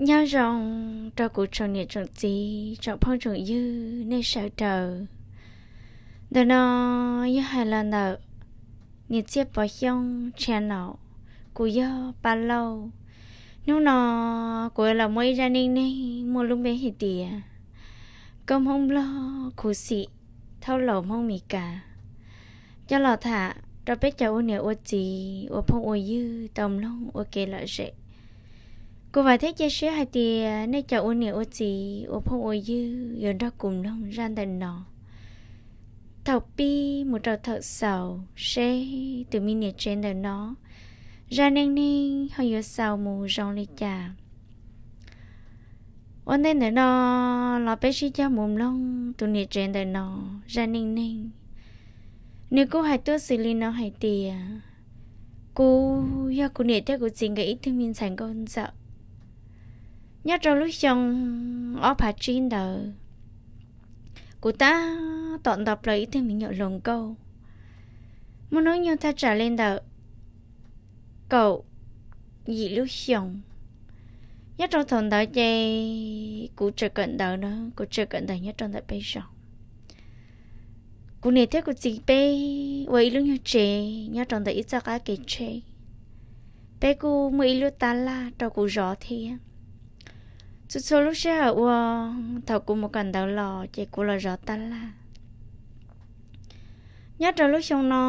Nyob zoo rau kuv tsoom niam tsoom txiv, tsoom phooj tsoom ywg nej sawv daws. Ntawm no yog hais los ntawm Niam Txiaj Pov Xyooj channel, kuv yog Paj Lauj. Hnub no kuv los muaj ib zaj neej neeg muaj lub npe hais tias Nkauj Hmoob Nplog khuv xim thauj laus Hmoob Mes Kas coj los tham rau peb cov ua niam ua txiv ua phooj ua ywg tau mloog ua kev lom zem. Kuv vam thiab cia siab hais tias nej cov ua niam ua txiv ua phooj ua ywg yuav nrog kuv mloog zaj ntawm no thaum pib mus rau thaum xaus, seb tus me niam tsev ntawm no zaj neej neeg ho yuav xaus mus zoo li cas. Ua ntej ntawm no los peb sib cog mus mloog tus niam tsev ntawm no zaj neej neeg. Nws kuj hais tuaj xws li no hais tias, kuv yog kuv niam thiab kuv txiv nkawd ib tug me ntxhais nkauj ntxawm. Nyob rau lub xyoo ob phav tsib ntawd, kuv tab tom nto plaws ib tug me nyuam hluas nkauj, muaj hnub nyoog thaj tsam li ntawm kaum yim lub xyoo. Nyob rau thaum ntawd ces kuv tseem kawm ntawv na, kuv tseem kawm ntawv nyob rau ntawm peb zos. Kuv niam thiab kuv txiv peb ua ib lub nyuag tsev nyob rau ntawm ib txoj qab kev tsheb. Peb kuj muaj ib lub tab laj rau kuv zov thiab. Txhua txhua lub sij hawm uas thaum kuv mus kawm ntawv los ces kuv los zov tab laj. Nyob rau lub xyoo no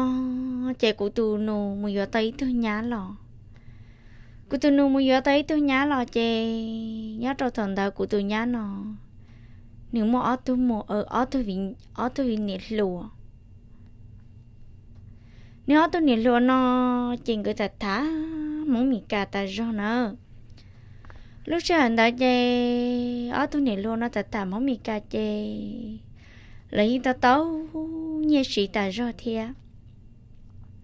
ces kuv tus nus mus yuav tau ib tug nyab los. Kuv tus nus mus yuav tau ib tug nyab los ces nyob rau thaum ntawd kuv tus nyab no nws muaj ob tug muam, ob tug, ob tug niam hluas. Nws ob tug niam hluas no ces nkawd tham tham Hmoob Mes Kas tas zog na. Lub sij hawm ntawd ces ob tug niam hluas no tham tham Hmoob Mes Kas ces lawv yeej tau tau nyiaj siv tas zog thiab.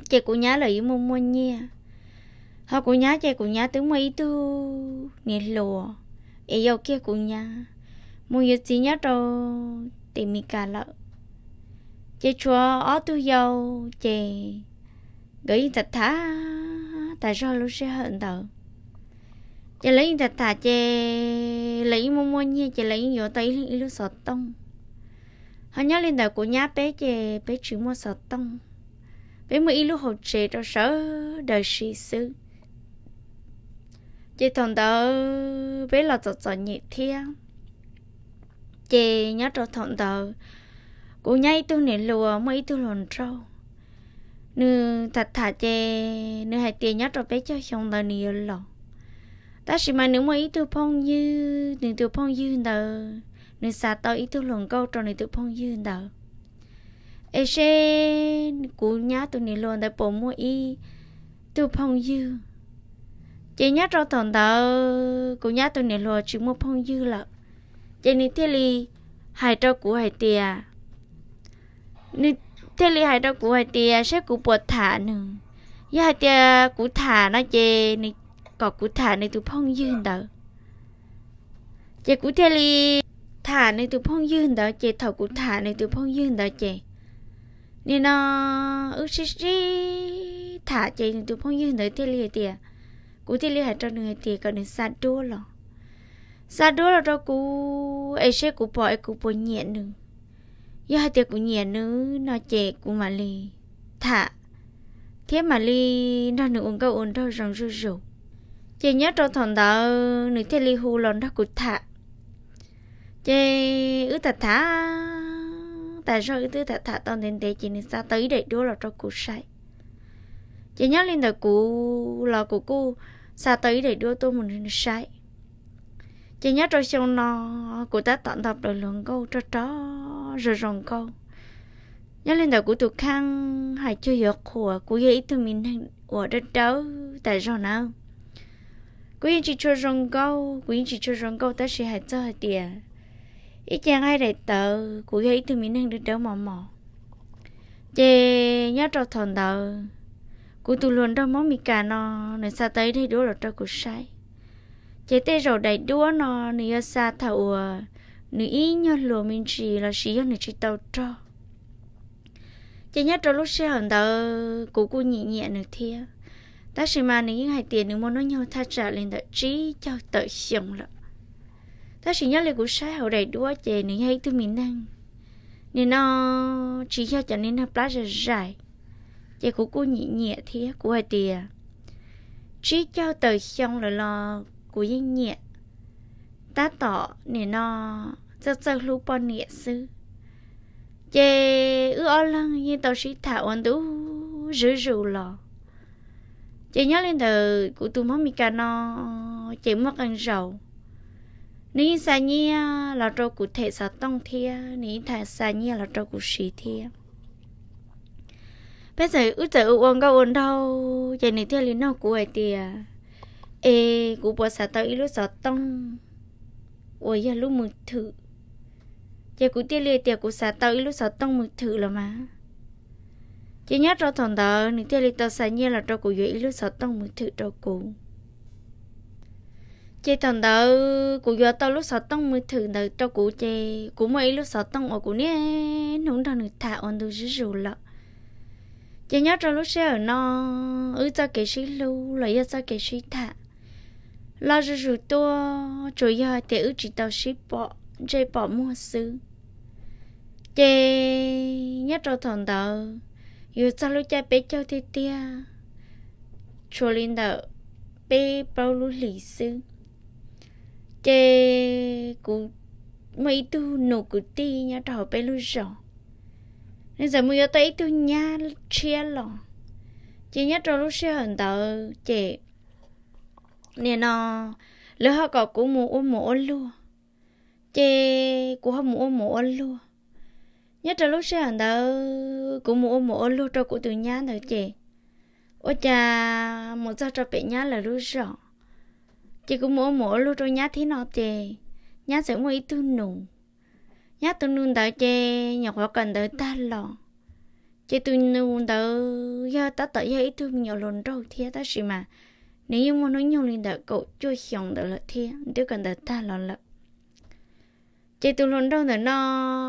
Ces kuv nyab lawm yeej muaj muaj nyiaj, ho kuv nyab ces kuv nyab twb muaj ib tug niam hluas es yau kiag kuv nyab mus yuav txiv nyob rau tim Mes Kas lawm. Ces tshuav ob tug yau, ces nkawd yeej tham tham tas zog lub sij hawm ntawd. Ces lawv yeej tham tham ces lawv yeej muaj muaj nyiaj ces lawv yeej yuav tau ib leeg ib lub xov tooj. Ho nyob li ntawd kuv nyab peb ces peb tsis muaj xov tooj, peb muaj ib lub hauv tsev rau sawv daws siv xwb. Ces thaum ntawd peb los txom txom nyem thiab. Ces nyob rau thaum ntawd kuv nyab ib tug niam hluas muaj ib tug hluas nraug, nws tham tham ces nws hais tias nyob rau peb caug xyoo ntawd nws yuav los. Tab sis mas nws muaj ib tug phooj ywg, nws tus phooj ywg ntawd nws xa tau ib tug hluas nkauj rau nws tus phooj ywg ntawd, es seb kuv nyab tus niam hluas ntawd puas muaj ib tug phooj ywg. Ces nyob rau thaum ntawd kuv nyab tus niam hluas tsis muaj phooj ywg lawm, ces nws thiaj li hais rau kuv hais tias, nws thiaj li hais rau kuv hais tias seb kuv puas tham nws. Yog hais tias kuv tham no ces nws kom kuv tham nws tus phooj ywg ntawd. Ces kuv thiaj li tham nws tus phooj ywg ntawd, ces thaum kuv tham nws tus phooj ywg ntawd ces nim no wb sib sib tham ces nws tus phooj ywg ntawd thiaj li hais tias, kuv thiaj li hais rau nws hais tias kom nws xa duab los, xa duab los rau kuv es seb kuv pom es kuv puas nyiam nws. Yog hais tias kuv nyiam nws no ces kuv mam li tham thiab mam li nrog nws ua nkauj ua nraug zoo zuj zus. Ces nyob rau thaum ntawd nws thiaj li hu los nrog kuv tham. Ces wb tham tham tas zog, wb twb tham tham tau ntev ntev ces nws xa tau ib daim duab los rau kuv saib. Ces nyob li ntawm kuv los kuv kuj xa tau ib daim duab tuaj mus nws saib. Ces nyob rau xyoo no kuv tab tom nto plaws hluas nkauj rog rog zoo zoo nkauj. Nyob li ntawm kuv tus kheej hais cuag yuav qhuas, kuv yog ib tug me neeg uas dawb dawb tas zog na. Kuv yeej tsis tshua zoo nkauj, kuv yeej tsis tshua zoo nkauj tab sis hais txog hais tias ib ce nqaij daim tawv, kuv yog ib tug me neeg dawb dawb mos mos. Ces nyob rau thaum ntawd kuv tus hluas nraug Hmoob Mes Kas no nws xa tau ib daim duab los rau kuv saib. Ces tej zaum daim duab no nws yuav xa thaum uas nws ib nyuag hluas me ntsis lossis yog nws tsis tau rog. Ces nyob rau lub sij hawm ntawd kuv kuj nyiam nyiam nws thiab, tab sis mas nws yeej hais tias nws muaj hnub nyoog thaj tsam li ntawm tsib caug tawm xyoo lawm. Tab sis nyob li kuv saib hauv daim duab ces nws yog ib tug me neeg, nim no tsis yog cov niag neeg plab zais zais, ces kuv kuj nyiam nyiam thiab. Kuv hais tias tsib caug tawm xyoo lawm los kuv yeej nyiam, tab tom nim no txawj txawj hlub poj niam xwb. Ces wb ob leeg yeej tau sib tham ua ntu zuj zus los. Ces nyob li ntawm kuv tus Hmoob Mes Kas no ces muaj qee zaus nws yeej xa nyiaj los rau kuv them xov tooj thiab nws yeej xa nyiaj los rau kuv siv thiab. Peb txawm, wb txawm ua ua nkauj ua nraug ces nws thiaj li nug kuv hais tias, es kuv puas xav tau ib lub xov tooj uas yog lub mws thwm. Ces kuv thiaj li tias kuv xav tau ib lub xov tooj mws thwm los mas. Ces nyob rau thaum ntawd nws thiaj li tau xa nyiaj los rau kuv yuav ib lub xov tooj mws thwm rau kuv. Ces thaum ntawd kuv yuav tau lub xov tooj mws thwm ntawd rau kuv ces kuv muaj ib lub xov tooj uas kuv niaj hnub nrog nws tham ua ntu zuj zus lawm. Ces nyob rau lub sij hawm no wb txoj kev sib hlub los yog txoj kev sib tham los zuj zus tuaj, tsuas yog hais tias wb tsis tau sib pom ntsej pom muag xwb. Ces nyob rau thaum ntawd yuav txog lub caij peb caug tiag tiag, tshuav li ntawm peb plaub lub hlis xwb, ces kuv muaj ib tug nus kwv tij nyob rau hauv peb lub zos, nws txawm mus yuav tau ib tug nyab tshiab los. Ces nyob rau lub sij hawm ntawd ces nim no lawv ho kom kuv mus ua mus ua luag, ces kuv ho mus ua mus ua luag. Nyob rau lub sij hawm ntawd kuv mus ua mus ua luag rau kuv tus nyab ntawd ces ua cas mus txog rau pem nyab lawv lub zos, ces kuv mus ua mus ua luag rau nyab thib no ces nyab txawm muaj ib tug nus. Nyab tus nus ntawd ces nyuam qhuav kawm ntawv tag los, ces tus nus ntawd yog tab tom yog ib tug me nyuam hluas nraug thiab tab sis mas nws yeej muaj hnub nyoog li ntawm kaum cuaj xyoo ntawd lawm thiab twb kawm ntawv tag los lawm. Ces tus hluas nraug ntawm no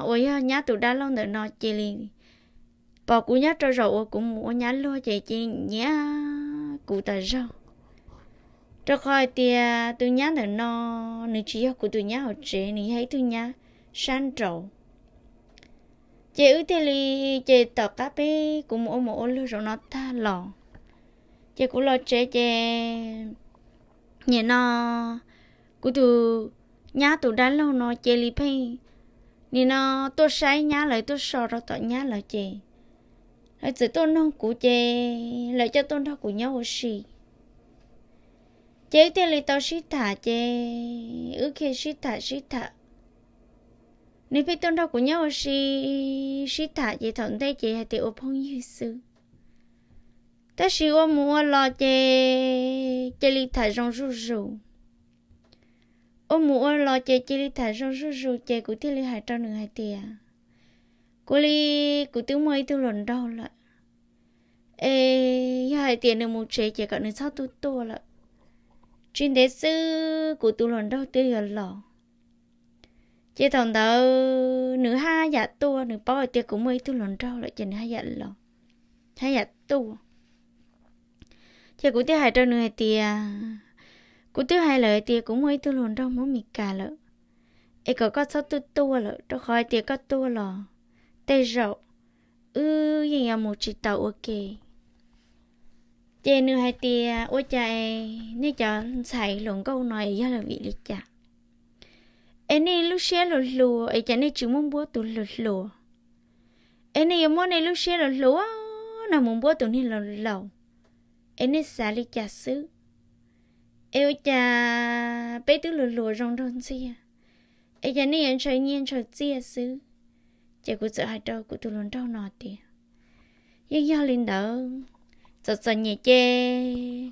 uas yog nyab tus dab laug ntawm no cia li pom kuv nyob rau zaum uas kuv mus ua nyab luag ces cia li nyiam kuv tas zog, rau qhov hais tias tus nyab ntawm no nws tsis yog kuv tus nyab hauv tsev, nws yog ib tug nyab sab nraud. Ces wb thiaj li, ces tom qab peb kuv mus ua mus ua luag zaum no tag los, ces kuv los tsev ces nim no kuv tus nyab tus dab laug no cia li pheej nim no tuaj saib nyab lawv, tuaj so rau tom nyab lawv ces lawv txawm tuaj nug kuv ces lawv coj tuaj nrog kuv nyob ua si. Ces wb thiaj li tau sib tham ces wb thiaj sib tham sib tham. Nws pheej tuaj nrog kuv nyob ua si, sib tham ces thaum ntej ces hais tias ua phooj ywg xwb, tab sis ua mus ua los ces cia li tham zoo zuj zus. Ua mus ua los ces cia li tham zoo zuj zus ces kuv thiaj li hais rau nws hais tias, kuv li, kuv twb muaj ib tug hluas nraug lawm, es yog hais tias nws mus tsev ces kom nws txhob tuaj tuaj lawm, tsis ntev xwb kuv tus hluas nraug twb yuav los. Ces thaum ntawd nws haj yam tuaj, nws paub hais tias kuv muaj ib tug hluas nraug lawm ces nws haj yam los, haj yam tuaj. Ces kuv thiaj hais rau nws hais tias, kuv twb hais lawm hais tias kuv muaj ib tug hluas nraug Hmoob Mes Kas lawm, es kom koj txhob tuaj tuaj lawm, rau qhov hais tias koj tuaj los tej zaum wb yeej yuav mus tsis tau ua ke. Ces nws hais tias, ua cas es nej cov ntxhais hluas nkauj no es yog vim li cas es nej lub siab hluas hluas es cas nej tsis muab npuab tus hluas hluas, es nej yuav muab nej lub siab hluas hluas no mus npuab tus niag laus laus, es nej xav li cas xwb? Es ua cas peb twb hluas hluas zoo nraug ntxiag, es cas nej yuav ntshaw nyiaj ntshaw txiaj xwb? Ces kuv txawm hais rau kuv tus hluas nraug no tias, yeej yog li ntawd, txom txom nyem ces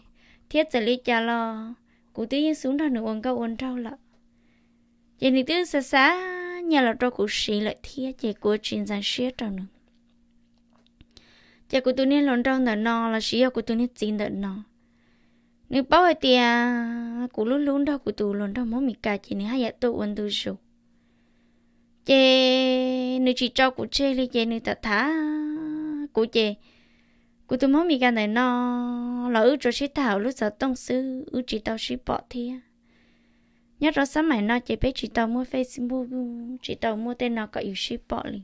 thiab txawm li cas los kuv twb yeej xub nrog nws ua nkauj ua nraug lawm. Ces nws twb xa xa nyiaj los rau kuv siv lawm thiab ces kuv tsis ntxeev siab rau nws. Ces kuv tus niag hluas nraug ntawm no lossis yog kuv tus niag txiv ntawm no, nws paub hais tias kuv lub hlub nrog kuv tus hluas nraug Hmoob Mes Kas ces nws haj yam tuaj ua ntu zus. Ces nws tsis tso kuv tseg li ces nws tham tham kuv ces kuv tus Hmoob Mes Kas ntawm no los wb tsuas sib tham hauv lub xov tooj xwb, wb tsis tau sib pom thiab. Nyob rau xab maim no ces peb tsis tau muaj Facebook, tsis tau muaj tej no kom yus sib pom li,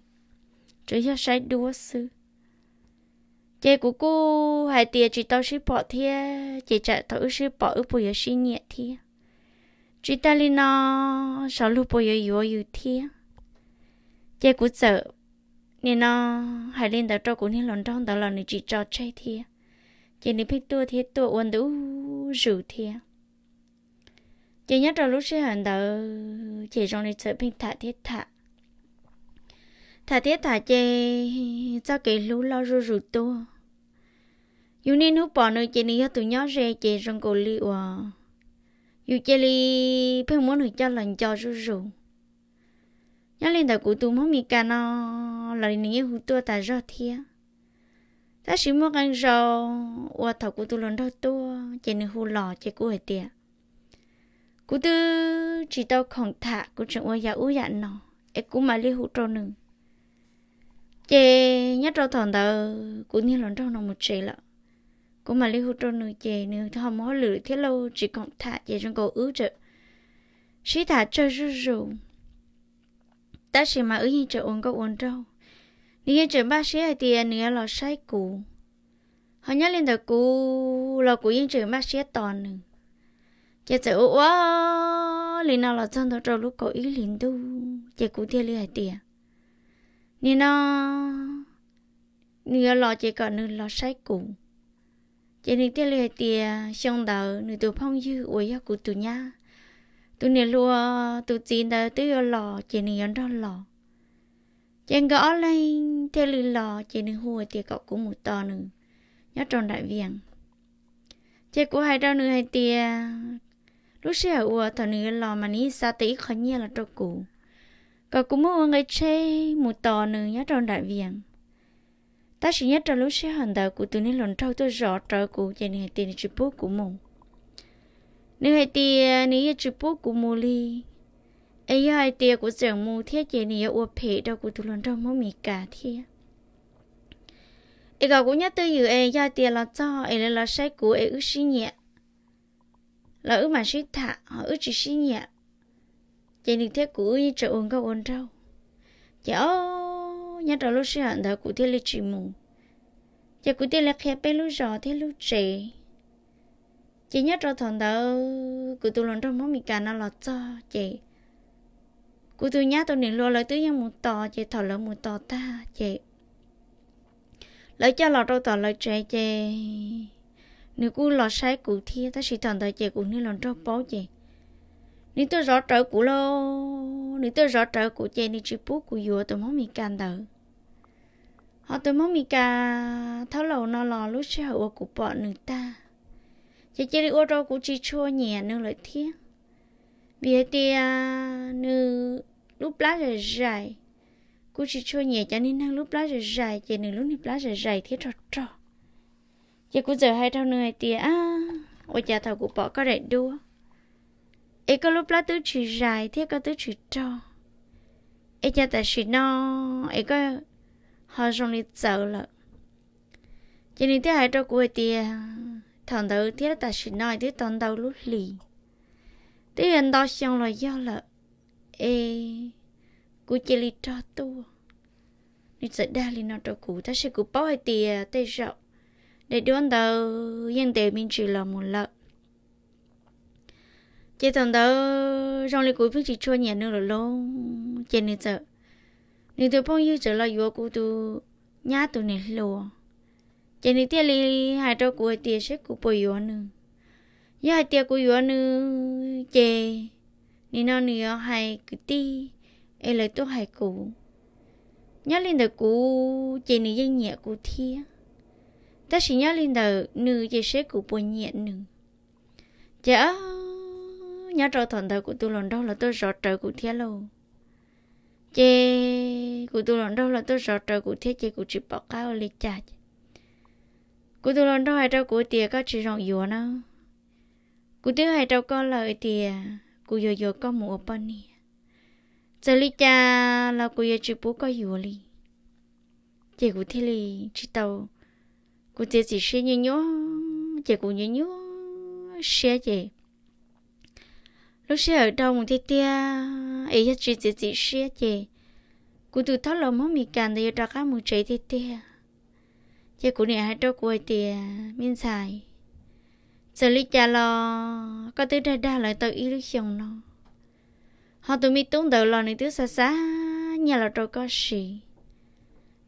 tsuas yog saib duab xwb. Ces kuv kuj hais tias tsis tau sib pom thiab ces tsam thaum wb sib pom wb puas yuav sib nyiam thiab, tsis tas li no saum luag puas yuav yuav yus thiab. Ces kuv txawm nim no hais li ntawd rau kuv niag hluas nraug ntawd los nws tsis tso tseg thiab, ces nws pheej tuaj thiab tuaj ua ntu zus thiab. Ces nyob rau lub sij hawm ntawd ces zoo li txawm pheej tham thiab tham, tham thiab tham ces txoj kev hlub loj zuj zus tuaj. Yus niaj hnub pom nws ces nws yog tus nyob ze ces zoo nkaus li uas yus cia li pheej muab nws coj los nco zuj zus. Nyob li ntawd kuv tus Hmoob Mes Kas no los nws yeej hu tuaj tas zog thiab. Tab sis muaj qee zaus uas thaum kuv tus hluas nraug tuaj ces nws hu los ces kuv hais tias kuv twb tsis tau khoom tham, kuv tseem ua yam ub yam no, es kuv mam li hu rau nws. Ces nyob rau thaum ntawd kuv niag hluas nraug no mus tsev lawm, kuv mam li hu rau nws ces nws ho mus hauj lwm thiab lauj, tsis khoom tham ces zoo nkaus wb txawm sib tham tsawg zuj zus. Tab sis mas wb yeej tseem ua nkauj ua nraug, nws yeej tseem npaj siab hais tias nws yuav los saib kuv. Ho nyob li ntawd kuv los kuv yeej tseem npaj siab tos nws. Ces txawm ua ua li no los txog ntua rau lub kaum ib hlis ntuj ces kuv thiaj li hais tias nim no nws yuav los ces kom nws los saib kuv. Ces nws thiaj li hais tias xyoo ntawd nws tus phooj ywg uas yog kuv tus nyab, tus niam hluas tus txiv ntawd twb yuav los ces nws yuav nrog los. Ces nkawd ob leeg thiaj li los ces nws hu hais tias kom kuv mus tos nws nyob rau nram Vias. Ces kuv hais rau nws hais tias lub sij hawm uas thaum nws yuav los mas nws yeej xa tau ib qho nyiaj los rau kuv, kom kuv muab ua nqe tsheb mus tos nws nyob rau nram Vias. Tab sis nyob rau lub sij hawm ntawd kuv tus niag hluas nraug tuaj zov rawv kuv ces nws hais tias nws tsis pub kuv mus. Nws hais tias nws yeej tsis pub kuv mus li, es yog hais tias kuv tseem mus thiab ces nws yuav ua phem rau kuv tus hluas nraug Hmoob Mes Kas thiab. Es kom kuv nyob twj ywm es yog tias los txog es lawv los saib kuv es wb sib nyiam los wb mam sib tham, ho wb tsis sib nyiam ces nws thiab kuv wb yeej tseem ua nkauj ua nraug. Ces o, nyob rau lub sij hawm ntawd kuv thiaj li tsis mus. Ces kuv thiaj li qhia peb lub zos thiab lub tsev. Ces nyob rau thaum ntawd kuv tus hluas nraug Hmoob Mes Kas no los txog ces kuv tus nyab tus niam hluas lawv twb yeej mus tos, ces thaum lawv mus tos tag ces lawv coj los rau tom lawv tsev ces nws kuj los saib kuv thiab, tab sis thaum ntawd ces kuv niag hluas nraug paub ces nws tuaj zov rawv kuv lauj. Nws tuaj zov rawv kuv ces nws tsis pub kuv yuav tus Hmoob Mes Kas ntawd. Ho tus Hmoob Mes Kas thaum laus no los lub sij hawm uas kuv pom nws tag ces cia li ua rau kuv tsis tshua nyiam nws lawm thiab, vim hais tias nws lub plab zais zais. Kuv tsis tshua nyiam cov niag neeg lub plab zais zais ces nws lub niag plab zais zais thiab rog rog. Ces kuv txawm hais rau nws hais tias, ua cas thaum kuv pom koj daim duab es koj lub plab twb tsis zais thiab koj twb tsis rog, es cas tam sim no es koj ho zoo li txawv lawm? Ces nws thiaj hais rau kuv hais tias thaum ntawd thiab tam sim no twb tau ntau lub hlis, twb yuav nto xyoo los yog lawm, es kuv cia li rog tuaj. Nws txawm dag li no rau kuv, tab sis kuv paub hais tias tej zaum daim duab ntawd yeej ntev me ntsis los mus lawm. Ces thaum ntawd zoo li kuv pheej tsis tshua nyiam nws lawm lauj, ces nws txawm, nws tus phooj ywg txawm los yuav kuv tus nyab tus niam hluas. Ces nws thiaj li hais rau kuv hais tias seb kuv puas yuav nws. Yog hais tias kuv yuav nws ces nim no nws yuav hais kwv tij es lawv tuaj hais kuv. Nyob li ntawm kuv ces nws yeej nyiam kuv thiab, tab sis nyob li ntawm nws ces seb kuv puas nyiam nws. Ces nyob rau thaum ntawd kuv tus hluas nraug los tuaj zov rawv kuv thiab lauj. Ces kuv tus hluas nraug los tuaj zov rawv kuv thiab ces kuv tsis pom qab ua li cas. Kuv tus hluas nraug hais rau kuv tias koj tsis zoo yuav na. Kuv twb hais rau koj lawm tias kuv yuav yuav koj mus ua poj niam, txawm li cas los kuv yuav tsis pub koj yuav li. Ces kuv thiaj li tsis tau, kuv txiav txim siab nyuaj nyuaj, ces kuv nyuaj nyuaj siab ces Lub sij hawm dhau mus tiag tiag es yog tsis txiav txim siab ces kuv tus thob los Hmoob Mes Kas ntawd yuav rov qab mus tsev tiag tiag. Ces kuv niam hais rau kuv hais tias, me ntxhais, txawm li cas los koj twb dag dag lawv tau ib lub xyoos no, ho tus me tub ntawd los nws twb xa xa nyiaj los rau koj siv,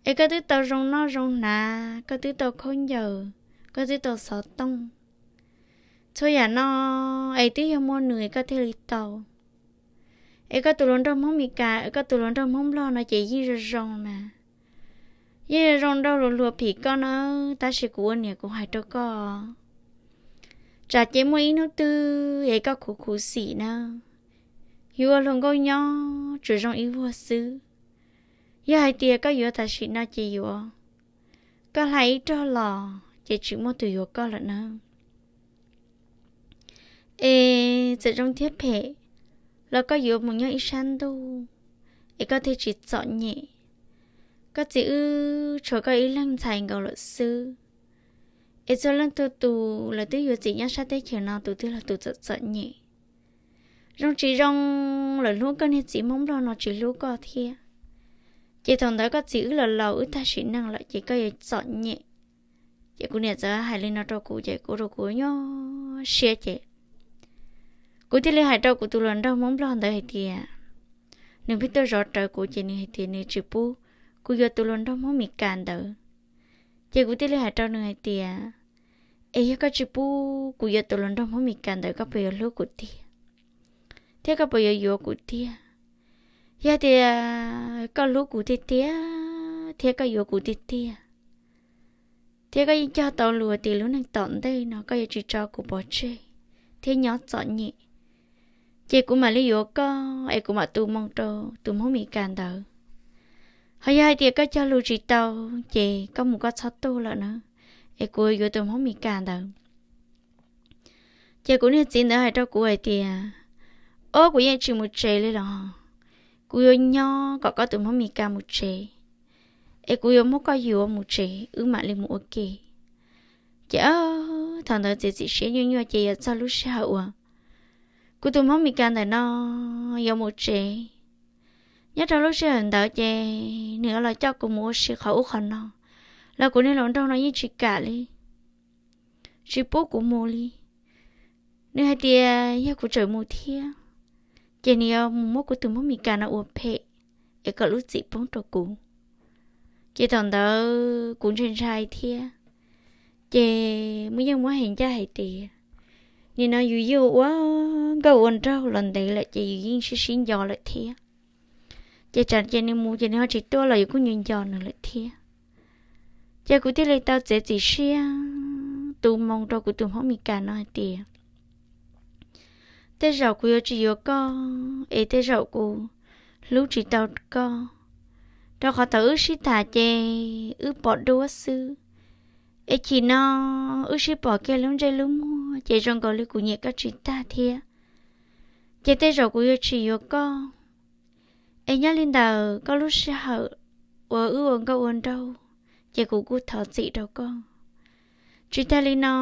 es koj twb tau zoo noj zoo hnav, koj twb tau khaub ncaws, koj twb tau xov tooj. Txhua yam no es twb yog muaj nws koj thiaj li tau. Es koj tus hluas nraug Hmoob Mes Kas, koj tus hluas nraug Hmoob Nplog no ces yeej zoo zoo mas, yeej zoo zoo nraug hluas hluas phim koj na, tab sis kuv ua niam kuv hais rau koj, tsam ces muaj ib hnub twg es koj khuv khuv xim na, yuav ua hluas nkauj nyob tsuas zoo ib vuag xwb. Yog hais tias koj yuav tam sim no ces yuav, koj hla ib rog los ces tsis muaj tus yuav koj lawm na. Es txawm zoo thiab phem los koj yuav mus nyob ib sab ntuj es koj thiaj tsis txom nyem. Koj txiv wb tshuav koj ib leeg ntxhais nkaus lawm xwb, es txhua leej txhua tus lawv twb yuav txiv nyob sab teb chaws no tus twg los tus txom txom nyem. Zoo tsis zoo, lawv hlub koj niag txiv Hmoob Nplog no tsis hlub koj thiab, ces thaum ntawd koj txiv wb los laus wb tag sim neej lawm ces koj yuav txom nyem. Ces kuv niam txawm hais li no rau kuv ces kuv rau kuv nyuaj siab ces kuv thiaj li hais rau kuv tus hluas nraug Hmoob Nplog ntawd hais tias, nws pheej tuaj zov rawv kuv ces nws hais tias nws tsis pub kuv yuav tus hluas nraug Hmoob Mes Kas ntawd. Ces kuv thiaj li hais rau nws hais tias, es yog koj tsis pub kuv yuav tus hluas nraug Hmoob Mes Kas ntawd koj puas yuav hlub kuv tiag, thiab koj puas yuav yuav kuv tiag? Yog tias koj hlub kuv tiag tiag thiab koj yuav kuv tiag tiag, thiab koj yeej cog tau lus tias lub neej tom ntej no koj yuav tsis tso kuv pov tseg thiab nyob txom nyem, ces kuv mam li yuav koj es kuv mam tu moo rau tus Hmoob Mes Kas ntawd. Ho yog hais tias koj cog lus tsis tau, ces koj mus koj txhob tuaj lawm na, es kuv yuav tus Hmoob Mes Kas ntawd. Ces kuv niag txiv ntawd hais rau kuv hais tias, ob, kuv yeej tsis mus tsev li los, kuv yuav nyob kom koj tus Hmoob Mes Kas mus tsev, es kuv yuav muab koj yuav mus tsev wb mam li mus ua ke. Ces thaum ntawd txiav txim siab nyuaj nyuaj ces yuav txog lub sij hawm uas kuv tus Hmoob Mes Kas ntawm no yuav mus tsev. Nyob rau lub sij hawm ntawd ces nws los coj kuv mus ua si qhov ub qhov no, los kuv niag hluas nraug no yeej tsis kam li, tsis pub kuv mus li. Nws hais tias yog kuv tseem mus thiab, ces nws yuav mus muab kuv tus Hmoob Mes Kas no ua phem, es kom lub txim poob rau kuv. Ces thaum ntawd kuv ntshai ntshai thiab, ces muaj yeej muab hais ncaj hais tias, nim no yus yeej ua nkauj ua nraug los ntev lawm ces yus yeej sib sib nco lawm thiab. Ces tsam ces nws mus ces nws ho tsis tuaj los yus kuj nco nco nws lawm thiab. Ces kuv thiaj li tau txiav txim siab tu moo rau kuv tus Hmoob Mes Kas no hais tias, tej zaum kuv yuav tsis yuav koj, es tej zaum kuv hlub tsis tau koj, rau qhov thaum wb sib tham ces wb pom duab xwb, es chim no wb sib pom kiag lub ntsej lub muag ces zoo nkaus li kuv nyiam koj tsis tag thiab. Ces tej zaum kuv yuav tsis yuav koj, es nyob li ntawm koj lub sij hawm uas wb ua nkauj ua nraug, ces kuv kuj thov txim rau koj. Tsis tag li no,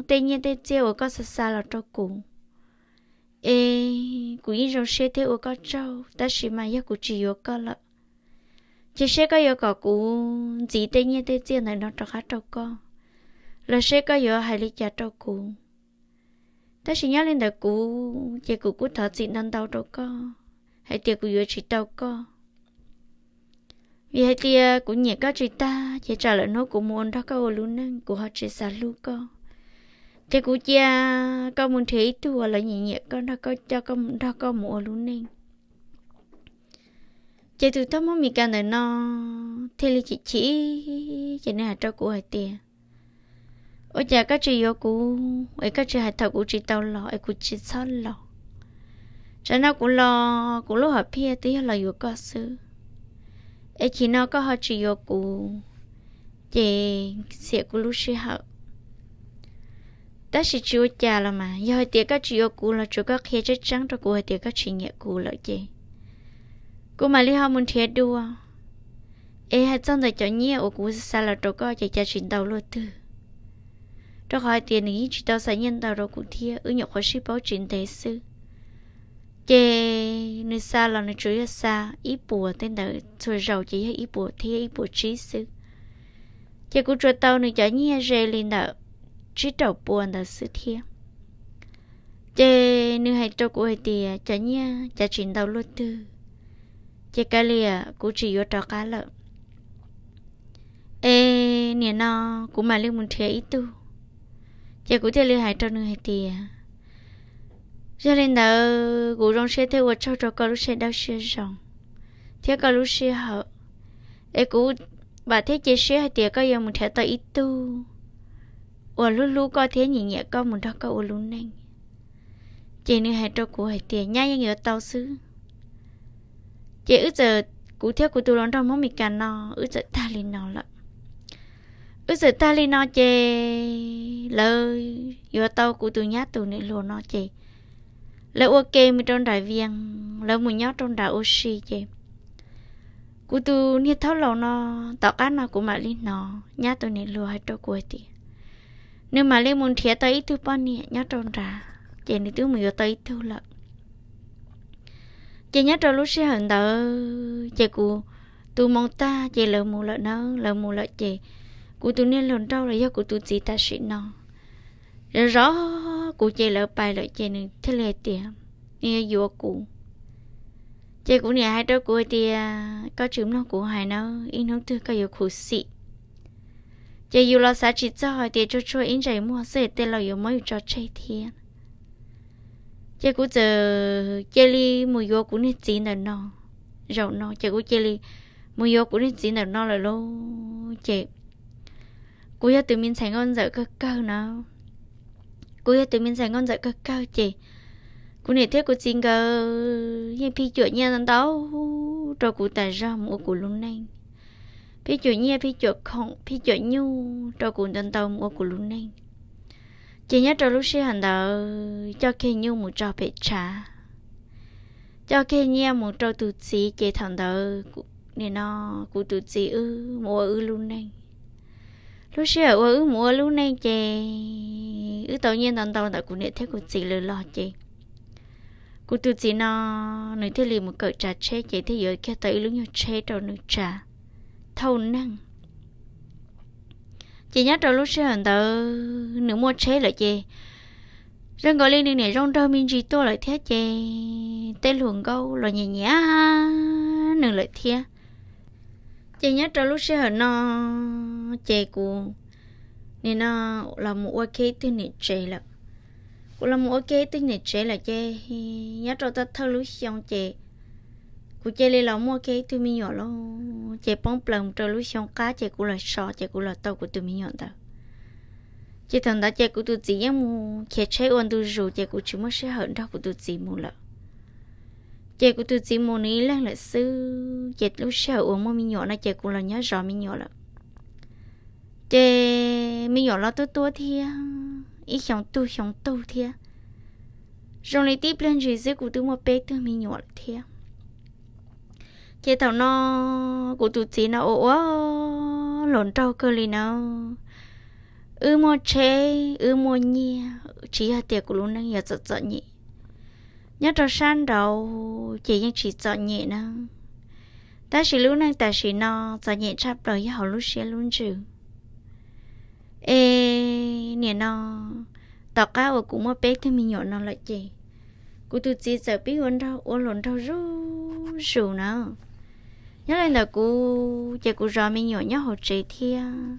tej nyiaj tej txiaj uas koj xa xa los rau kuv, es kuv yeej zoo siab thiab ua koj tsaug, tab sis mas yog kuv tsis yuav koj lawm, ces seb koj yuav kom kuv ntxiv tej nyiaj tej txiaj ntawm no rov qab rau koj, los seb koj yuav hais li cas rau kuv. Tab sis nyob li ntawm kuv ces kuv kuj thov txim ntau ntau rau koj hais tias kuv yuav tsis tau koj. Vim hais tias kuv nyiam koj tsis tag, ces tsam lawm hnub kuv mus ua nrog koj ua lub neej kuv ho tsis xav hlub koj, ces kuv cia koj mus nrhiav ib tug uas lawv nyiam nyiam koj nrog koj coj koj nrog koj mus ua lub neej. Ces tus thab Hmoob Mes Kas ntawm no thiaj li chim chim, ces nws hais rau kuv hais tias, ua cas koj tsis yuav kuv es koj tsis hais thaum kuv tsis tau los es kuv tsis txhob los? Tsam no kuv los kuv lub hom phiaj twb yog los yuav koj xwb, es chim no koj ho tsis yuav kuv, ces xiam kuv lub sij hawm. Tab sis tsis ua cas los mas, yog hais tias koj tsis yuav kuv los tsuas koj qhia tseeb tseeb rau kuv hais tias koj tsis nyiam kuv lawm ces kuv mam li ho mus nrhiav dua, es hais txog ntawm cov nyiaj uas kuv xa los rau koj ces cas tsis ntau luaj twg, rau qhov hais tias nws yeej tsis tau xa nyiaj ntau rau kuv thiab, wb nyuam qhuav sib paub tsis ntev xwb. Ces nws xa los nws tsuas yog xa ib puas tej ntawd, txhua zaus ces yog ib puas thiab ib puas tsib xwb. Ces kuv tsuas tau nws cov nyiaj ze li ntawm tsib rau pua ntawd xwb thiab. Ces nws hais rau kuv hais tias cov nyiaj cav tsis ntau luaj twg, ces kav liam kuv tsis yuav rov qab lawm. Es nim no kuv mam li mus nrhiav ib tug. Ces kuv thiaj li hais rau nws hais tias, yog li ntawd kuv zoo siab thiab ua tsaug rau koj lub siab dawb siab zoo thiab koj lub sij hawm. Es kuv vam thiab cia siab hais tias koj yuav mus nrhiav tau ib tug uas hlub hlub koj thiab nyiam nyiam koj mus nrog koj ua lub neej. Ces nws hais rau kuv hais tias nyab yeej yuav tau xwb. Ces wb txawm, kuv thiab kuv tus hluas nraug Hmoob Meskas no, wb txawm tag li no lawm. Wb txawm tag li no ces lawv yuav tau kuv tus nyab tus niam hluas no ces lawv ua ke mus rau nram Vias, lawv mus nyob rau nram ua si ces kuv tus niag thaub laus no, tom qab no kuv mam li hnov nyab tus niam hluas hais rau kuv hais tias nws mam li mus nrhiav tau ib tug poj niam nyob rau nrad, ces nws twb mus yuav tau ib tug lawm. Ces nyob rau lub sij hawm ntawd ces kuv tu moo tag ces lawv mus lawm na, lawv mus lawm ces kuv tus niag hluas nraug los yog kuv tus txiv tam sim no zov zov kuv ces lawv pais lawm ces nws thiaj li hais tias nws yuav yuav kuv. Ces kuv niam hais rau kuv hais tias koj tsis mloog kuv hais na, ib hnub twg koj yuav khuv xim. Ces yus los xav tsis txog hais tias tsuag tsuag ib ntsais muag xwb tej laus yuav muab yus tso tseg thiab. Ces kuv txawm cia li mus yuav kuv niag txiv ntawm no. Zaum no ces kuv cia li mus yuav kuv niag txiv ntawm no lawm lauj. Ces kuv yog tus me ntxhais nkauj ntxawm kawg kawg na. Kuv yog tus me ntxhais nkauj ntxawm kawg kawg ces kuv niam thiab kuv txiv nkawd yeej phij cuam nyiaj ntau ntau rau kuv tas zog mus ua kuv lub neej. Phij cuam nyiaj, phij cuam khoom, phij cuam nyuj rau kuv ntau ntau mus ua kuv lub neej. Ces nyob rau lub sij hawm ntawd coj kiag nyuj mus tso pem tshav, coj kiag nyiaj mus rau tus txiv ces thaum ntawd nim no kuv tus txiv wb mus ua wb lub neej. Lub sij hawm uas wb mus ua lub neej ces wb tau nyiaj ntau ntau ntawm kuv niam thiab kuv txiv lawv los ces kuv tus txiv no nws thiaj li mus kawm tsav tsheb ces thiaj yuav kiag tau ib lub nyuag tsheb rau nws tsav thauj neeg. Ces nyob rau lub sij hawm ntawd nws muaj tsheb lawm ces zoo nkaus li nws niam zoo nraug me ntsis tuaj lawm thiab ces tej hluas nkauj los nyiam nyiam nws lawm thiab. Ces nyob rau lub sij hawm no ces kuv nim no los mus ua kiag ib tug niam tsev lawm. Kuv los mus ua kiag ib tug niam tsev lawm ces nyob rau thawj thawj lub xyoo ces kuv cia li los muaj kiag ib tug me nyuam lauj. Ces poob plaws mus rau lub xyoo qab ces kuv los so ces kuv los tau kuv tus me nyuam ntawd. Ces thaum ntawd ces kuv tus txiv yeej mus khiav tsheb ua ntu zus ces kuv tsis muaj sij hawm nrog kuv tus txiv mus lawm. Ces kuv tus txiv mus nws ib leeg lawm xwb ces lub sij hawm uas muaj me nyuam no ces kuv los nyob zov me nyuam lawm. Ces me nyuam los tuab tuab thiab, ib xyoo tug xyoo tug thiab. Zoo li tib pliag ntsis xwb kuv twb muaj peb tug me nyuam lawm thiab. Ces thaum no kuv tus txiv no ua ua hluas nraug kawg li na. Wb muaj tsheb, wb muaj nyiaj, tsis yog tias kuv lub neej yuav txom txom nyem. Nyob rau sab nraud ces yeej tsis txom nyem na, tab sis lub neej tam sim no txom nyem tshaj plaws yog hauv lub siab lub ntsws. Es nim no tom qab uas kuv muaj peb tug me nyuam no lawm ces kuv tus txiv txawm pib ua nraug, ua hluas nraug zuj zus na. Nyob li ntawd kuv ces kuv zov me nyuam nyob hauv tsev thiab.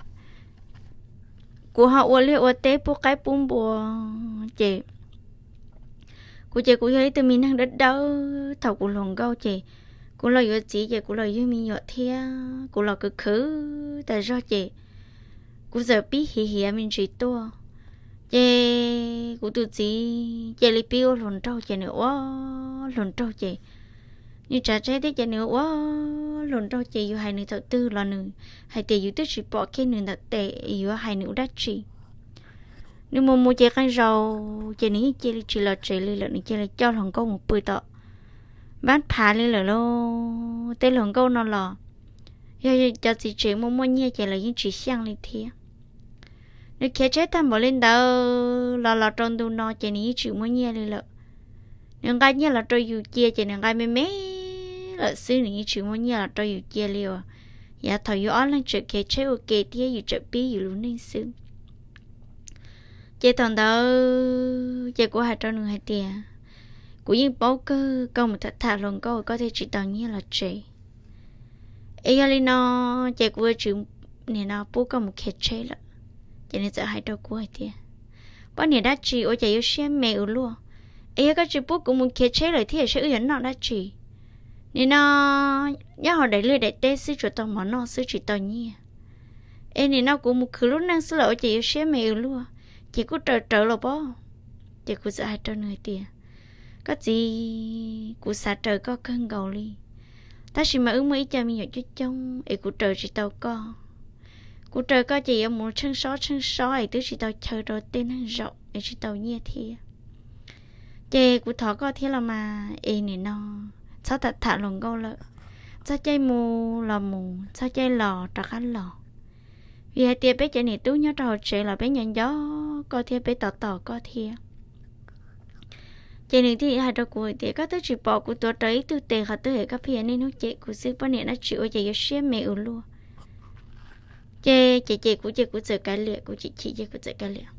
Kuv ho ua liaj ua teb pub qaib pub npua, ces kuv ces kuv yog ib tug me neeg dawb dawb. Thaum kuv hluas nkauj ces kuv los yuav txiv ces kuv los yug me nyuam thiab kuv los khwv khwv tas zog ces kuv txawm pib hiav hiav me ntsis tuaj. Ces kuv tus txiv cia li pib ua hluas nraug ces nws ua hluas nraug ces nws tsav tsheb thiab ces nws ua hluas nraug ces yus hais nws thaum twg los nws hais tias yus twb tsis pom kiag nws ntawm tes, yuav hais nws ua dab tsi. Nws mus mus ces qee zaus ces nws yeej cia li tsis los tsev li lawm, nws cia li coj hluas nkauj mus pw tom npab phav li lawm lauj. Tej hluas nkauj no los yog cov txiv tsev muaj muaj nyiaj ces lawv yeej tsis xyeej li thiab. Nws khiav tsheb tag npaum li ntawd los los rau ntu no ces nws yeej tsis muaj nyiaj li lawm. Nws nqa nyiaj los rau yus cia ces nws nqa me me lawm xwb, nws yeej tsis muaj nyiaj los rau yus cia li uas yav thaum yus ob leeg tseem khiav tsheb ua ke thiab yus tseem pib yus lub neej xwb. Ces thaum ntawd ces kuv hais rau nws hais tias, kuv yeej paub kawg koj mus tham tham hluas nkauj koj thiaj tsis tau nyiaj los tsev. Es yog li no ces kuv yuav tsis nim no pub koj mus khiav tsheb lawm. Ces nws txawm hais rau kuv hais tias, poj niam dab tsi ua cas yuav siab me ua luaj? Es yog koj tsis pub kuv mus khiav tsheb lawm thiab saib wb yuav noj dab tsi? Nim no nyob hauv daim liaj daim teb xwb tsuas tau mov noj xwb tsis tau nyiaj. Es nim no kuv mus khwv lub neej xwb lawm ua cas yuav siab me ua luaj? Ces kuj raws rawv los pob. Ces kuv txawm hais rau nws hais tias, koj txiv, kuv xav raws koj kawg nkaus li, tab sis mas wb muaj ib co me nyuam coob coob es kuv raws tsis tau koj. Kuv raws koj ces yuav mus tsheej sob tsheej sob es twb tsis tau chaw rau tej neeg zaum es tsis tau nyiaj thiab. Ces kuv thov koj thiab los mas es nim no txhob tham tham hluas nkauj lawm, txog caij mus los mus, txog caij los rov qab los. Vim hais tias peb cov niam tub nyob rau hauv tsev los peb nco nco koj thiab peb tos tos koj thiab. Ces nws thiaj hais rau kuv hais tias, koj twb tsis pom kuv tuav rawv ib tug tes qhov twg es koj pheej yuav niaj hnub cem kuv xwb, poj niam dab tsi ua cas yuav siab me ua luaj? Ces cem cem kuv ces kuv txawm kav liam, kuv chim chim ces kuv txawm kav liam.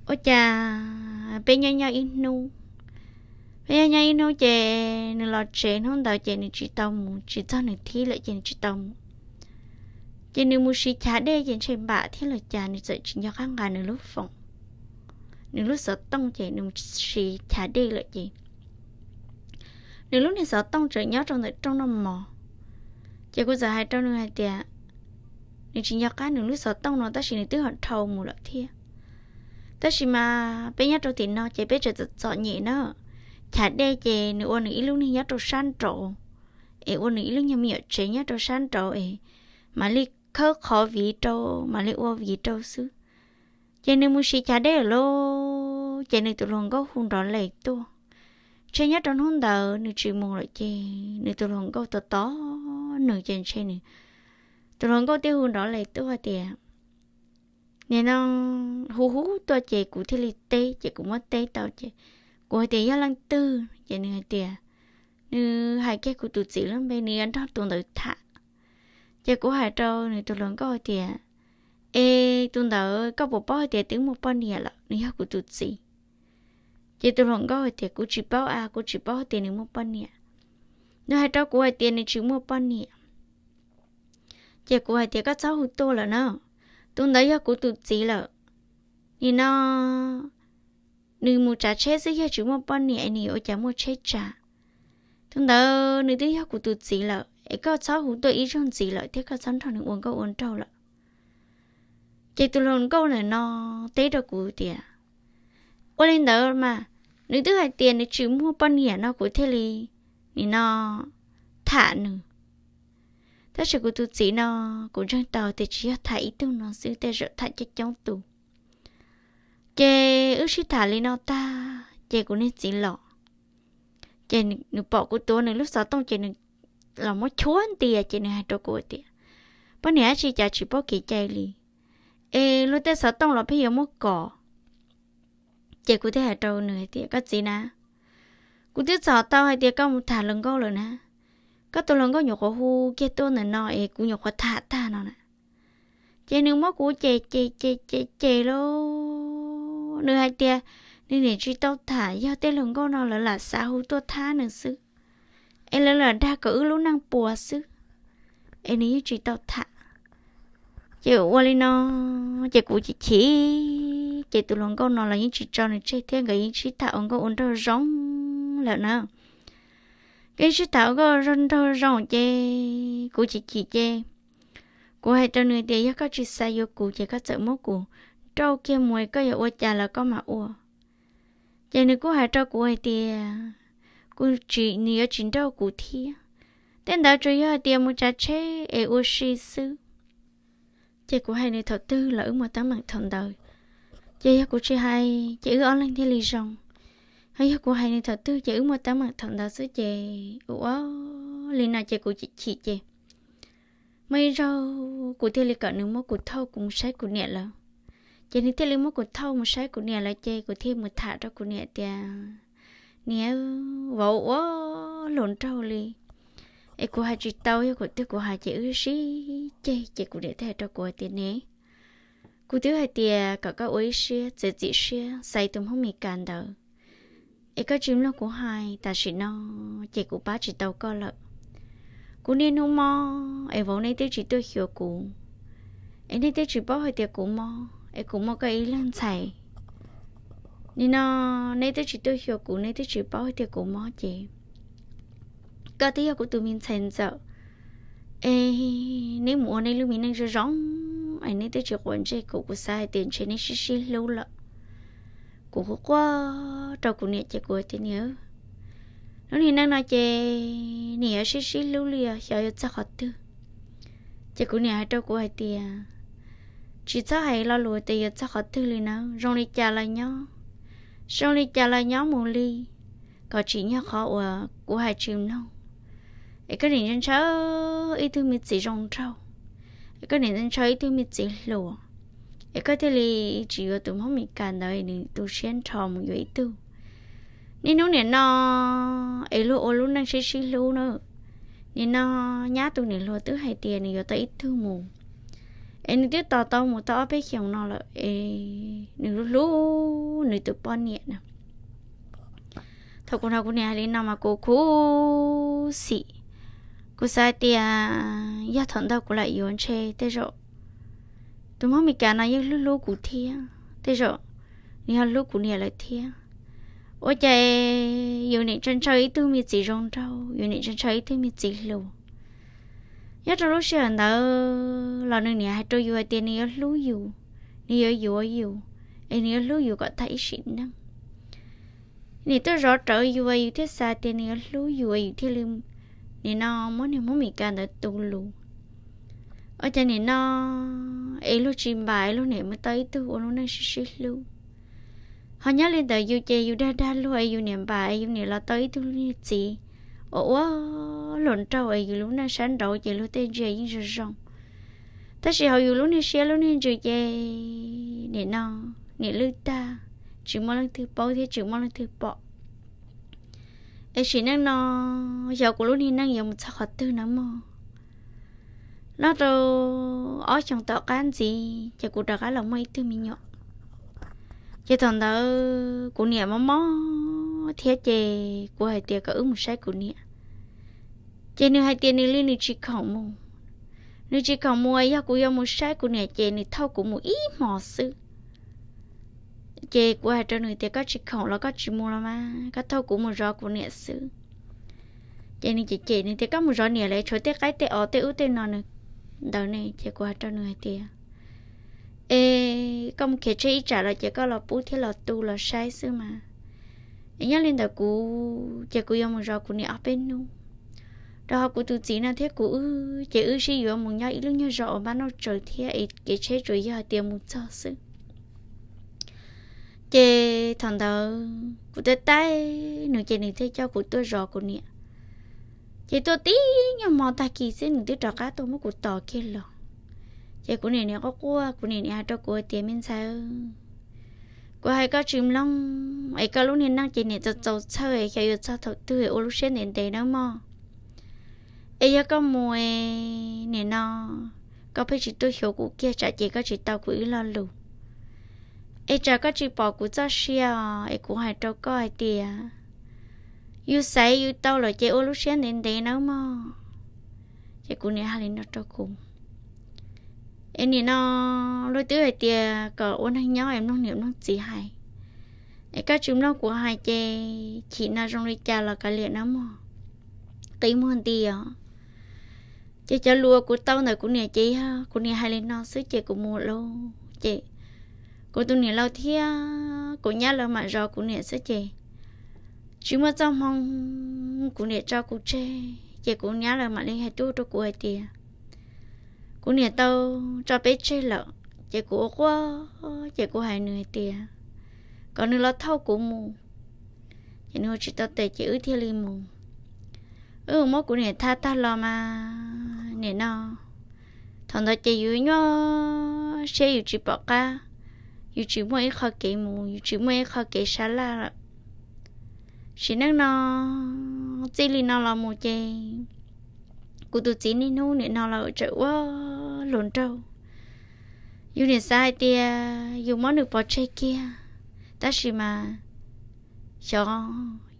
Ua cas peb nyob nyob ib hnub, peb nyob nyob ib hnub ces nws los tsev hnub ntawd ces nws tsis tau mus, tsis txog nws thib lawm ces nws tsis tau mus. Ces nws mus siv chav dej ces ntshe npam thiab los cas nws txawm tsis nco qab nqa nws lub foom, nws lub xov tooj ces nws mus siv chav dej lawm ces nws lub niag xov tooj tseem nyob rau ntawm rooj noj mov. Ces kuv txawm hais rau nws hais tias, nws tsis nco qab nws lub xov tooj no tab sis nws twb ho dhau mus lawm thiab. Tab sis mas peb nyob rau tim no ces peb tseem txom txom nyem na. Chav dej ces nws ua nws ib lub niag nyob rau sab nraud, es ua nws ib lub nyuag me nyuam tsev nyob rau sab nraud es mam li khawb qhov viv rau, mam li ua viv rau xwb. Ces nws mus siv chav dej lawm lauj, ces nws tus hluas nkauj hu nrov les tuaj. Ntshe nyob rau hnub ntawd nws tsis mus lawm ces nws tus hluas nkauj tos tos nws ces ntshe nws tus hluas nkauj thiaj hu nrov les tuaj tias, nim no hu hu tuaj ces kuv thiaj li teb, ces kuv muab teb tau ces kuv hais tias yog leej twg, ces nws hais tias nws hais kiag kuv tus txiv lub npe, nws yuav nrog tus ntawd tham. Ces kuv hais rau nws tus hluas nkauj hais tias, es tus ntawd koj puas paub hais tias twb muaj poj niam lawm, nws yog kuv tus txiv? Ces tus hluas nkauj hais tias kuv tsis paub a, kuv tsis paub hais tias nws muaj poj niam. Nws hais rau kuv hais tias nws tsis muaj poj niam. Ces kuv hais tias koj txhob hu tuaj lawm na, tus ntawd yog kuv tus txiv lawm. Nim no nws mus tsav tsheb xwb, yog tsis muaj poj niam es nws yuav ua cas muaj tsheb tsav? Tus ntawd nws twb yog kuv tus txiv lawm es koj txhob hu tuaj ib zaug ntxiv lawm thiab koj txhob nrog nws ua nkauj ua nraug lawm. Ces tus hluas nkauj ntawm no teb rau kuv tias, ua li ntawd mas nws twb hais tias nws tsis muaj poj niam no kuv thiaj li nim no tham nws. Tab sis kuv tus txiv no, kuv ntseeg tau tias tsis yog tham ib tug no xwb, tej zaum tham coob coob tus. Ces wb sib tham li no tag ces kuv niag txiv los, ces nws pom kuv tuav nws lub xov tooj ces nws los muab chua ntias ces nws hais rau kuv tias, poj niam dab tsi cas tsis paub kev cai li, es luag tej xov tooj los pheej yuav muab kov. Ces kuv thiaj hais rau nws hais tias, koj txiv na, kuv twb txhom tau hais tias koj mus tham hluas nkauj lawm na, koj tus hluas nkauj nyuam qhuav hu kiag tuaj ntawm no es kuv nyuam qhuav tham tag no na. Ces nws muab kuv cem cem cem cem cem lauj, nws hais tias nws niam tsis tau tham, yog tej hluas nkauj no lawv lam xav hu tuaj thab nws xwb, es lawv lam dag kom wb lub neej puas xwb, es nws yeej tsis tau tham. Ces ua li no, ces kuv chim chim, ces tus hluas nkauj no los yeej tsis tso nws tseg thiab, nkawd yeej sib tham ua nkauj ua nraug zoo lawm na. Nkawd yeej sib tham ua nkauj ua nraug zoo ces kuv chim chim ces kuv hais rau nws tias yog koj tsis xav yuav kuv ces koj txawm muab kuv nrauj kiag mus, koj yuav ua cas los koj mam ua. Ces nws kuj hais rau kuv hais tias kuv tsis, nws yuav tsis nrauj kuv thiab. Tej ntawd tsuas yog hais tias mus tsav tsheb es ua si xwb. Ces kuv hais nws thaum twg los wb muaj teeb meem thaum ntawd. Ces yog kuv tsis hais ces wb ob leeg thiaj li zoo. Ho yog kuv hais nws thaum twg ces wb muaj teeb meem thaum ntawd xwb ces ua ua li no ces kuv chim chim ces muaj ib zaug kuv thiaj li kom nws muab kuv thauj kuv mus saib kuv niam lawv. Ces nws thiaj li muab kuv thauj mus saib kuv niam lawv ces kuv thiaj mus tham rau kuv niam tias, Niam, vauv ua hluas nraug li es kuv hais tsis tau, yog kuv twb kuv hais ces wb sib ceg. Ces kuv niam thiaj hais rau kuv hais tias, Ne, kuv twb hais tias kom koj ua ib siab txiav txim siab xa tus Hmoob Mes Kas ntawd, es koj tsis mloog kuv hais, tam sim no ces kuv pab tsis tau koj lawm. Kuv niaj hnub mob es vauv neb twb tsis tuaj xyuas kuv, es neb twb tsis paub hais tias kuv mob es kuv muaj koj ib leeg ntxhais. Nim no neb twb tsis tuaj xyuas kuv, neb twb tsis paub hais tias kuv mob ces koj twb yog kuv tus me ntxhais ntxawm, es neb mus ua neb lub me neej zoo zoo es neb twb tsis quav ntsej kuv, kuv xav hais tias ntshe neb sib sib hlub lawm. Kuv quaj quaj rau kuv niam ces kuv tias, Niam, lub niag neej no ces nim yuav sib sib hlub li os, xyov yuav txog qhov twg. Ces kuv niam hais rau kuv hais tias, Tsis txhob hais lo lus tias yuav txog qhov twg li nawb, zoo li cas los nyob, zoo li cas los nyob mus li, kom tsim nyog qhov uas kuv hais tsis mloog, es koj niam ntshaw ib tug me txiv zoo nraug, es koj niam ntshaw ib tug me txiv hluas, es koj thiaj li tsis yuav tus Hmoob Mes Kas ntawd, nws tu siab nrho mus yuav ib tug. Niaj hnub nim no es luag ua lub neej sib sib hlub na, nim no nyab tus niam hluas twb hais tias nws yuav tau ib tug mus, es nws twb tos tau mus tau ob peb xyoos no lawm, es nws hlub hlub nws tus poj niam na. Thaum kuv hnov kuv niam hais li no mas kuv khuv xim, kuv xav hais tias yog thaum ntawd kuv lam yuav ntshe tej zaum tus Hmoob Mes Kas no yeej hlub hlub kuv thiab, tej zaum nws yog hlub kuv niam lawm thiab. Ua cas yus niam ntshaw ntshaw ib tug me txiv zoo nraug, yus niam ntshaw ntshaw ib tug me txiv hluas, nyob rau lub sij hawm ntawd los nws niam hais rau yus hais tias nws yuav hlub yus, nws yuav yuav yus, es nws yuav hlub yus kom tag ib sim neej. Nws tuaj zov rawv yus, yus thiaj xav tias nws yuav hlub yus, yus thiaj li nim no muab niag Hmoob Mes Kas ntawd tu lus. Ua cas nim no es luag tsis npam, luag niam mus tau ib tug ua lub neej sib sib hlub. Ho nyob li ntawd yus ces yus dag dag luag es yus niam npam es yus niam los tau ib tug niag txiv uas ua hluas nraug es yus lub neej sab nraud ces luag tej ntsia yeej zoo zoo. Tab sis hauv yus lub niag siab lub niag ntsws ces nim no niam lwj tag, tsis muaj leej twg paub thiab tsis muaj leej twg pom. Es sim neej no xyov kuv lub niag neej yuav mus txog qhov twg nawb mog. Nyob rau ob xyoos tom qab ntxiv ces kuv rov qab los muaj ib tug me nyuam. Ces thaum ntawd kuv niam mob mob thiab ces kuv hais tias kom wb mus saib kuv niam. Ces nws hais tias nws li nws tsis khoom mus. Nws tsis khoom mus, yog kuv yuav mus saib kuv niam ces nws thauj kuv mus ib hmos xwb. Ces kuv hais rau nws tias koj tsis khoom los koj tsis mus los mas, koj thauj kuv mus zov kuv niam xwb. Ces nws cem cem nws tias koj mus zov niam lawm tshuav tej qaib tej os tej ub tej no ntawd ne. Ces kuv hais rau nws hais tias, es koj mus khiav tseg ib tsam los ces koj los pub thiab los tu los saib xwb mas. Es nyob li ntawd kuv ces kuv yuav mus zov kuv niam ob peb hnub. Rau qhov kuv tus txiv no thiab kuv wb ces wb sib yuav mus nyob ib lub nyuag zos uas npab noj tsaws thiab es kev tsheb tsuas yog hais tias mus txog xwb. Ces thaum ntawd kuv tab tais nws ces nws thiaj coj kuv tuaj zov kuv niam. Ces tuaj tib nyuag hmo tag kis xwb nws twb rov qab tuaj muab kuv tos kiag los. Ces kuv niam nim quaj quaj, kuv niam nim hais rau kuv tias me ntxhais, kuv hais koj tsis mloog, es koj lub niag neej ces nim txaus txaus txhawj, xyov yuav txog thaum twg ua lub siab ntev ntev nawb mog. Es yog koj mus es nim no koj pheej tsis tuaj xyuas kuv kiag tsam ces koj tsis tau kuv ib lo lus. Es tsam koj tsis pom kuv txoj sia os, es kuv hais rau koj hais tias yus xaiv yus tau lawm ces ua lub siab ntev ntev nawb mog. Ces kuv niam hais li no rau kuv. Es nim no luag twb hais tias kom ua neeg nyob es mloog niam mloog txiv hais. Es koj tsis mloog kuv hais ces chim no zoo li cas los kav liam nawb mog. Qi muag nti os. Ces cov lus uas kuv tau ntawm kuv niam ces yog kuv niam hais li no xwb ces kuv mus lawm ces kuv tus niam laus thiab kuv nyab lawv mam zov kuv niam xwb ces tsis muaj txoj hmoo kuv niam tso kuv tseg ces kuv nyab lawv mam li hais tuaj rau kuv hais tias kuv niam tau tso peb tseg lawm. Ces kuv ua quaj ces kuv hais nws hais tias kom nws los thauj kuv mus. Ces nws ua tsis tau tes ces wb thiaj li mus. Wb muab kuv niam thaj tag los mas nim no thaum ntawd ces yus nyuaj siab yus tsis pom qab, yus tsis muaj ib qho kev mus, yus tsis muaj ib qho kev sab laj lawm. Sim neej no txij li no los mus ces kuv tus txiv niaj hnub nim no los tseem ua hluas nraug. Yus nim xav hais tias yus muab nws pov tseg kiag, tab sis mas xyov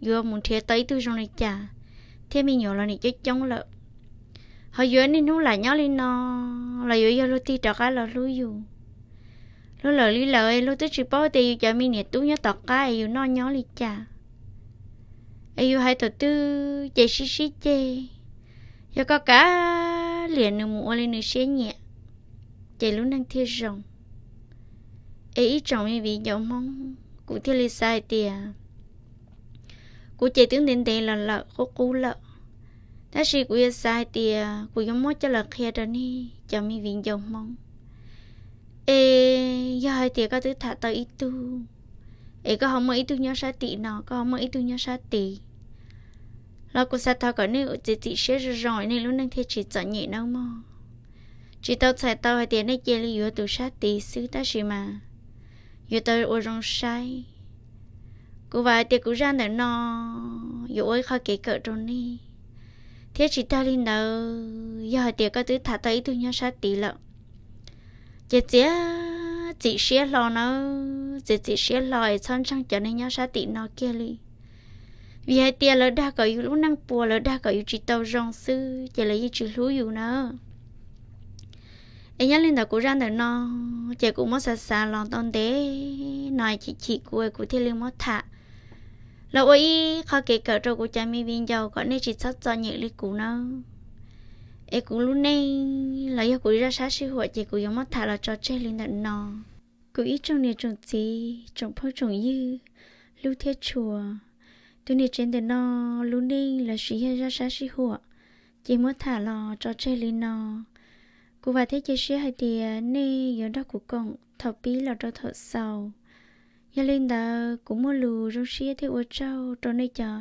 yuav mus nrhiav tau ib tug zoo li cas, thiab me nyuam los nim coob coob lawm. Ho yuav niaj hnub lam nyob li no los yuav yog luag tig rov qab los hlub yus. Luag lawm li lawm luag twb tsis paub tias yus cov me niam tub nyob tom qab es yus noj nyob li cas. Es yus hais thaum twg ces sib sib ceg, yog koj kav liam nws mus ua li nws siab nyiam, ces lub neej thiaj zoo. Es ib tsoom me viv ncaus Hmoob, kuv thiaj li xav hais tias kuv ces twb ntev ntev los lawm qub qub lawm, tab sis kuv yuav xav hais tias kuv yuav muab coj los qhia rau nej cov me viv ncaus Hmoob. Es yog hais tias koj twb tham tau ib tug, es koj ho muaj ib tug nyob sab tim no, koj ho muaj ib tug nyob sab tid, los kuv xav thov kom nej txiav txim siab zoo zoo nej lub neej thiaj tsis txom nyem nawb mog. Tsis tau txhais tau hais tias nej cia li yuav tus sab tid xwb, tab sis mas yuav tau ua zoo saib. Kuv vam hais tias kuv zaj ntawm no yuav ua ib qho kev kawm rau nej, thiab tsis tag li ntawd yog hais tias koj twb tham tau ib tug nyob sab tid lawm, ces txiav txim siab hlo nawb, txiav txim siab hlo es txhob ntseeg cov neeg nyob sab tim no kiag li. Vim hais tias lawv dag kom yus lub neej puas, lawv dag kom yus tsis tau zoo xwb ces lawv yeej tsis hlub yus na. Es nyob li ntawd kuv zaj ntawm no ces kuv muab xav xav los tau ntev no chim chim kuv es kuv thiaj li muab tham los ua ib qho kev kawm rau kuv cov me viv ncaus kom nej tsis txhob txom nyem li kuv nawb. Es kuv lub neej los yog kuv zaj sab sij huam ces kuv yuav muab tham los tso tseg li ntawm no. Kuv ib tsoom niam tsoom txiv, tsoom phooj tsoom ywg hlub thiab tshua, tus niam tsev ntawm no lub neej lossis yog zaj sab sij huam ces muab tham los tso tseg li no. Kuv vam thiab cia siab hais tias nej yuav nrog kuv koom thaum pib los rau thaum xaus. Yog li ntawd kuv muaj lus zoo siab thiab ua tsaug rau nej cov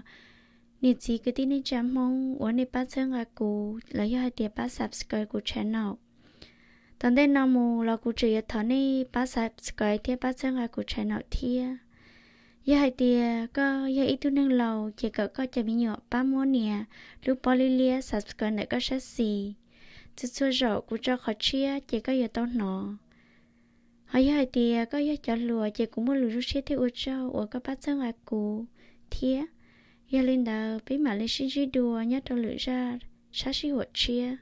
niam txiv kwv tij neej tsa Hmoob uas nej pab txhawb nqa kuv los yog hais tias pab subscribe kuv channel. Tom ntej no mus los kuv tseem yuav thov nej pab subscribe thiab pab txhawb nqa kuv channel thiab. Yog hais tias koj yog ib tug neeg laus ces kom koj cov me nyuam pab muab nias lub pob liab liab subscribe ntawm koj sab xis. Txhua txhua zaum kuv tso qhov tshiab ces koj yuav tau hnov. Ho yog hais tias koj yog cov hluas ces kuv muaj lus zoo siab thiab ua tsaug uas koj pab txhawb nqa kuv thiab. Yog li ntawd peb mam li sib ntsib dua nyob rau lwm zaj sab sij huam tshiab.